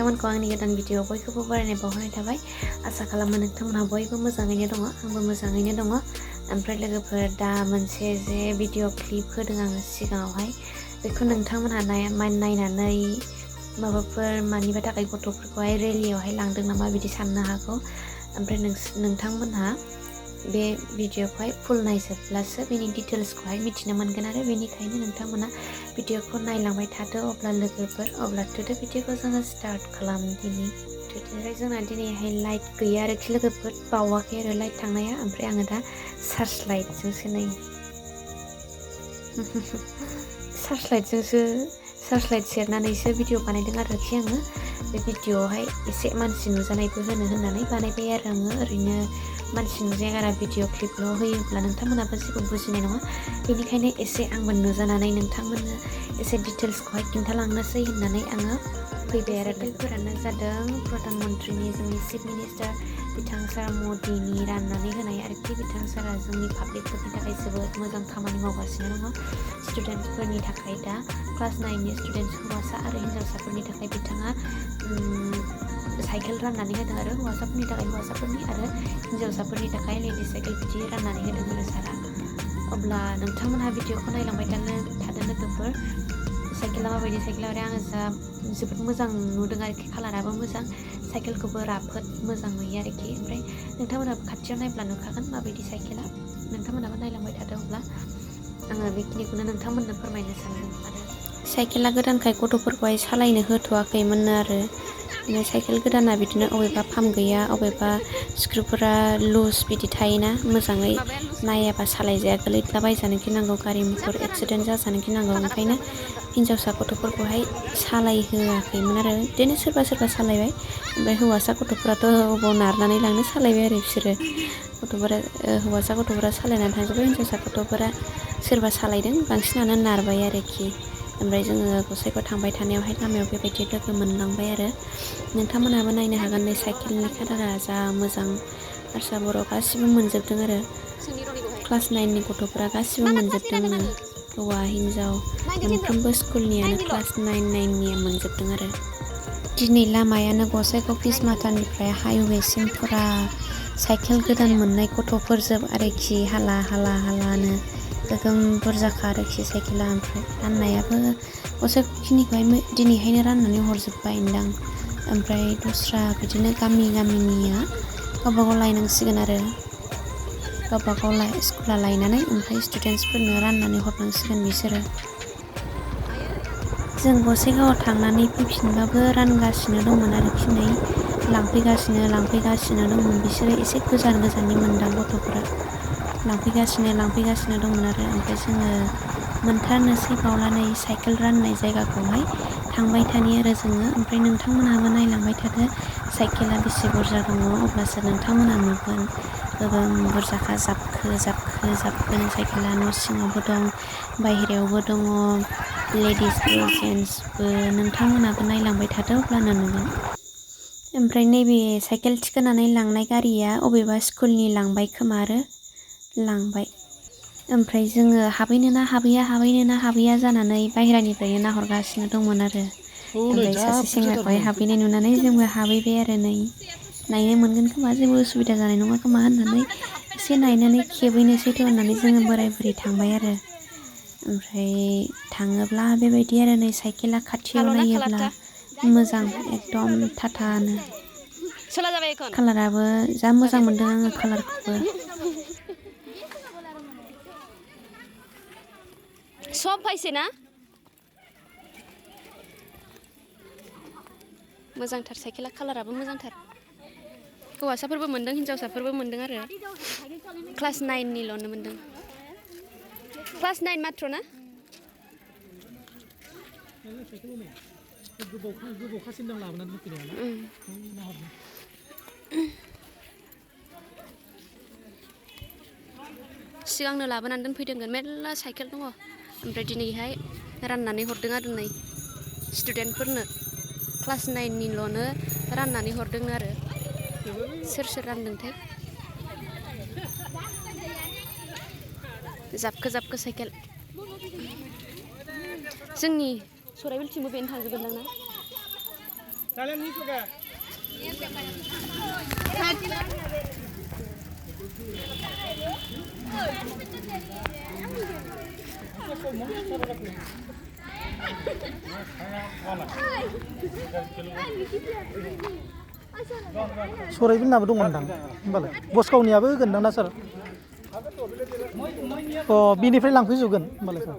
नोंथांमोनखौ आंनि गोदान भिडिअ बयखौबो बरायनाय बावहरनाय थाबाय। आसा खालामो नोंथांमोनहा बयबो मोजाङैनो दङ, आंबो मोजाङैनो दङ। ओमफ्राय लोगोफोर दा मोनसे जे भिडिअ क्लिप होदों आङो सिगाङावहाय, बेखौ नोंथांमोनहा नायनानै माबाफोर मानिबा थाखाय गथ'फोरखौहाय रेलियावहाय लांदों नामा बिदि साननो हागौ। ओमफ्राय नोंथांमोनहा बे भिडिअखौहाय फुल नायजोबब्लासो बेनि डिटेल्सखौहाय मिथिनो मोनगोन आरो बेनिखायनो नोंथांमोना भिडिअखौ नायलांबाय थादो। अब्ला लोगोफोर अब्ला टुडे भिडिअखौ जोङो स्टार्ट खालामदिनि। ओमफ्राय जोंना दिनैहाय लाइट गैया आरोखि लोगोफोर, बावाखै आरो लाइट थांनाया। ओमफ्राय आङो दा सार्च लाइटजोंसो नै सार्च लाइट सेरनानैसो भिडिअ बानायदों आरोखि आङो। बे भिडिअआवहाय एसे मानसि नुजानायबो होननानै बानायबाय आरो आङो। ओरैनो मानसि नुजायागारा भिडिअ क्लिपल' होयोब्ला नोंथांमोनाबो जेबो बुजिनाय नङा। बेनिखायनो एसे आंबो नुजानानै नोंथांमोननो एसे डिटेल्सखौहाय खिन्थालांनोसै होननानै आङो फैबाय आरो। बेफोरानो जादों प्रधान मन्त्रिनि जोंनि चिफ मिनिस्टार बिथां सार मदिनि राननानै होनाय आरोखि। बिथां सारा जोंनि पाब्लिकफोरनि थाखाय जोबोद मोजां खामानि मावगासिनो दङ। स्टुडेन्टसफोरनि थाखाय दा क्लास 9नि स्टुडेन्टस हौवासा आरो हिन्जावसाफोरनि थाखाय बिथाङा साइकेल राननानै होदों आरो हौवासाफोरनि थाखाय हौवासाफोरनि आरो हिन्जावसाफोरनि थाखाय लेडिस साइकेल बिदि राननानै होदों आरो सारा। अब्ला नोंथांमोनहा भिडिअखौ नायलांबाय थादो लोगोफोर। साइकेला माबायदि, साइकेला आरो आङो जोबोद मोजां नुदों आरोखि, कालाराबो मोजां, साइकेलखौबो राफोद मोजां नुयो आरोखि। ओमफ्राय नोंथांमोनहाबो खाथियाव नायब्ला नुखागोन माबायदि साइकेला। नोंथांमोनहाबो नायलांबाय थादो। अब्ला आङो बेखिनिखौनो नोंथांमोननो फोरमायनो सानदों। आरो साइकेला गोदानखाय गथ'फोरखौहाय सालायनो होथ'वाखैमोननो आरो। ओमफ्राय साइकेल गोदाना बिदिनो अबेबा पाम्प गैया, अबेबा स्क्रुफोरा लुज बिदि थायोना, मोजाङै नायाबा सालायजाया, गोलैद्लाबायजानो गिनांगौ, गारि मटर एक्सिडेन्ट जाजानो गिनांगौ। ओंखायनो हिन्जावसा गथ'फोरखौहाय सालायहोआखैमोन आरो। बिदिनो सोरबा सोरबा सालायबाय। ओमफ्राय हौवासा गथ'फोराथ' अबाव नारनानै लांनो सालायबाय आरो बिसोरो। हौवासा गथ'फोरा सालायनानै थांजोब्बाय, हिन्जावसा गथ'फोरा सोरबा सालायदों, बांसिनानो नारबाय आरोखि। ओमफ्राय जोङो गसाइगाव थांबाय थानायावहाय लामायाव बेबायदि लोगो मोनलांबाय आरो। नोंथांमोनहाबो नायनो हागोन, नै साइकेलनि कालारा जा मोजां, हारसा बर' गासिबो मोनजोबदों आरो। क्लास 9नि गथ'फोरा गासिबो मोनजोबदोंनो, हौवा हिन्जाव मोनफ्रोमबो स्कुलनियानो क्लास 9 मोनजोबदों आरो। दिनै लामायानो गसाइगाव फिसमाथानिफ्राय हाइवेसिम फुरा साइकेल गोदान मोननाय गथ'फोरजोब आरोखि, हाला हालानो गोगोम बुरजाखा आरोखि साइकेला। ओमफ्राय राननायाबो गसाइगावखिनिखौहाय दिनैहायनो राननानै हरजोब्बायदां। ओमफ्राय दस्रा बिदिनो गामिनिया गावबागाव लायनांसिगोन आरो। गावबागाव स्कुला लायनानै ओमफ्राय स्टुडेन्टसफोरनो राननानै हरनांसिगोन बिसोरो। जों गसाइगावआव थांनानै फैफिनबाबो रानगासिनो दंमोन आरोखि, नै लांफैगासिनो दंमोन बिसोरो। एसे गोजाननि मोनदां गथ'फोरा, लांफैगासिनो दंमोन आरो। ओमफ्राय जोङो मोनथारनोसै बावलानै साइकेल राननाय जायगाखौहाय थांबाय थानि आरो जोङो। ओमफ्राय नोंथांमोनहाबो नायलांबाय थादो साइकेला बेसे बुरजा दङ, अब्लासो नोंथांमोनहा नुगोन। गोगोम बुरजाखा, जाबखोनो साइकेला। न' सिङावबो दं, बाहेरायावबो दङ, लेडिसबो जेन्टसबो। नोंथांमोनहाबो नायलांबाय थादो, अब्लानो नुगोन। ओमफ्राय नैबे साइकेल थिखोनानै लांनाय गारिया अबेबा स्कुलनि लांबाय खोमा आरो, लांबाय। ओमफ्राय जोङो हाबैनो ना हाबैया जानानै बाहेरानिफ्रायनो नाहरगासिनो दंमोन आरो। ओमफ्राय सासे सेंग्राखौहाय हाबैनाय नुनानै जोंबो हाबैबाय आरो। नायनो मोनगोन खोमा, जेबो उसुबिदा जानाय नङा खोमा होननानै एसे नायनानै खेबहैनोसैथ' होननानै जोङो बोराय बुरि थांबाय आरो। ओमफ्राय थाङोब्ला बेबायदि आरो, नै साइकेला खाथियाव नायोब्ला मोजां, एकदम थाथानो। कालाराबो जा मोजां मोनदों आङो कालारखौबो। सब फायसे ना? मोजांथार साइकेला, कालाराबो मोजांथार। हौवासाफोरबो मोनदों, हिन्जावसाफोरबो मोनदों आरो। क्लास 9निल'नो मोनदों। क्लास 9 माथ्र' ना? गोबावखासिनो लाबोनानै होफैनाया ना? सिगांनो लाबोनानै दोनफैदोंमोन, मेरला साइकेल दङ। ओमफ्राय दिनैहाय राननानै हरदों आरो, नै स्टुडेन्टफोरनो क्लास 9निल'नो राननानै हरदोंनो आरो। सोर रानदोंथाय? जाबखो साइकेल। जोंनि सराइबिलथिंबो बेनो थांजोबगोनदां ना? सराय बिलनाबो दङ नोंथां होमबालाय बसखावनियाबो होगोन दां ना सार अ बिनिफ्राय लांफैजोबगोन होमबालाय सार